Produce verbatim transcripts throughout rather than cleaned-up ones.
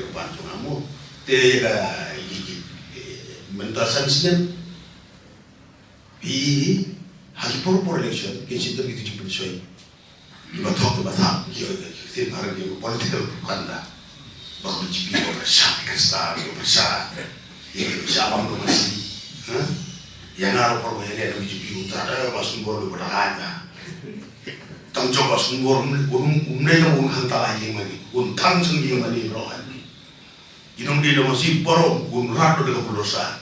ka ban jong nga mo. Te ïa ka, ïa ki, eh, mynta san snem. Hi, ha ki por por election, kin shim ki tu ki pynshoi. Ki ba thok, ki ba thap, ki, ki, ki, ki, ki political propaganda. Ba B J P ba pyrshah, ki Khristan, ba pyrshah. Ïa, ki pyrshah bam ka masi. Ha? Ïa nga ruh por ba ïa leh na B J P, u tang, eh, Bah Suknambor, ba da haj na. Tang jong Bah Suknambor, um, um, um, ne ka um hanta la ïa mani. Um tang seng ïa mani, bro, han. Ki nongdie da masi baroh, un rat da ka puldosa.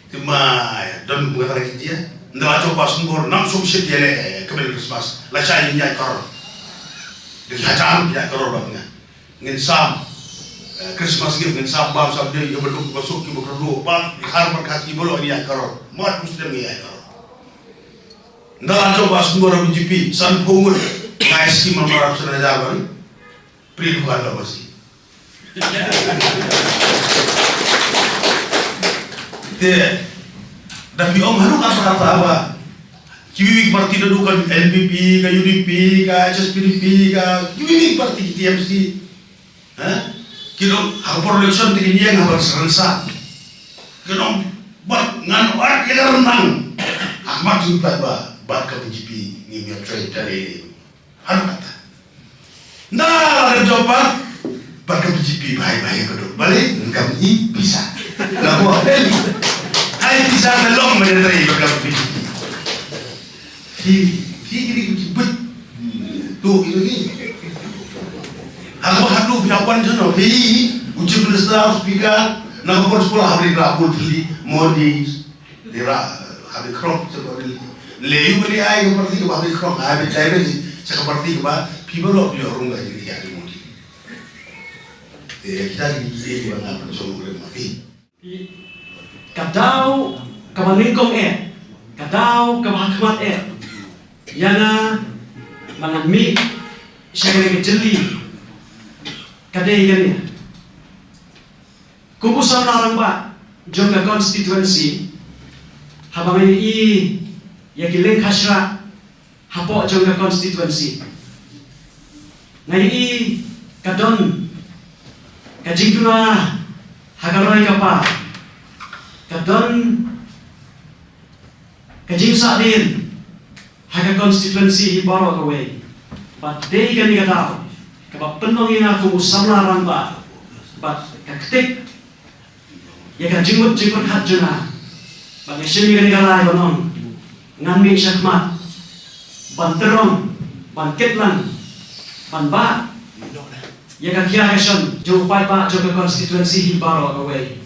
Te ma don bynta ki jia. Nda la jong Bah Suknambor nang sum shit ïa leh ka bynta Christmas. La shah ïa ïa karor. Dei hajar ïa karor ba nga. Ngin sam, eh, Christmas gift ngin sam bam sam dei ïa ba duk ba suk ki ba kyrduh ba ki har ba khas ki ba lo ïa karor. Mat Muslim ïa karor. Nda la jong Bah Suknambor B J P san phew ngut. Ngai skim ma rap san hajar ban. Pri dukan ka masi. Te, da phi ong haduh katta katta ba. Kiwei ki parti, da dukan N P P, ka U D P, ka H S P D P, ka kiwei ki parti, ki T M C. Ha? Ki dong ha por election te ki ïeng ha ba seren sa. Ki dong Bad ngan wad ïa ka ryndang ha khmat jong u paidbah, bad ka B J P ngim ïa trei da lei lei. Haduh katta. Nda la dep jop pat bad ka B J P, bhai bhai ka duk. Balei? Ngam i pisa. La ko heli. Ai pisa ka long ma trei bad ka B J P. Phi, phi kini ki jibut. Tu itu ni. Aku hadu phi awan jano. Phi, u Chief Minister, Speaker, na ko por sekolah habri la pul thli Modi. Dira habri krok sekolah ni. Le yu beli ai ko parti ko habri krok ai beli ai beli. Saka parti ko ba phi baru phi orang lagi dia di Modi. Eh, kita di dia di mana pun semua boleh mati. Ka daw kaba nyngkong eh, ka daw kaba ha khmat eh, ïa nga ba ngan mih sha kane ka jylli ka dei kane. Kum u samla rangbah jong ka constituency, haba nga ïohi ïa ki lyngkha shrah hapoh jong ka constituency, nga ïohi ka don ka jingduna ha ka roi ka par, ka don ka jingsahdien ha ka constituency hi baroh kawei. Bad dei kane ka daw kaba pynlong ïa nga kum u samla rangbah bad ka ktik ïa ka jingmut jingpyrkhat jong nga. Bad nga shim ïa kane ka rai ban ong ngan mih sha khmat ban tyrong, ban kitlang, ban bah ïa ka khia ka shon jong u paidbah jong ka constituency hi baroh kawei.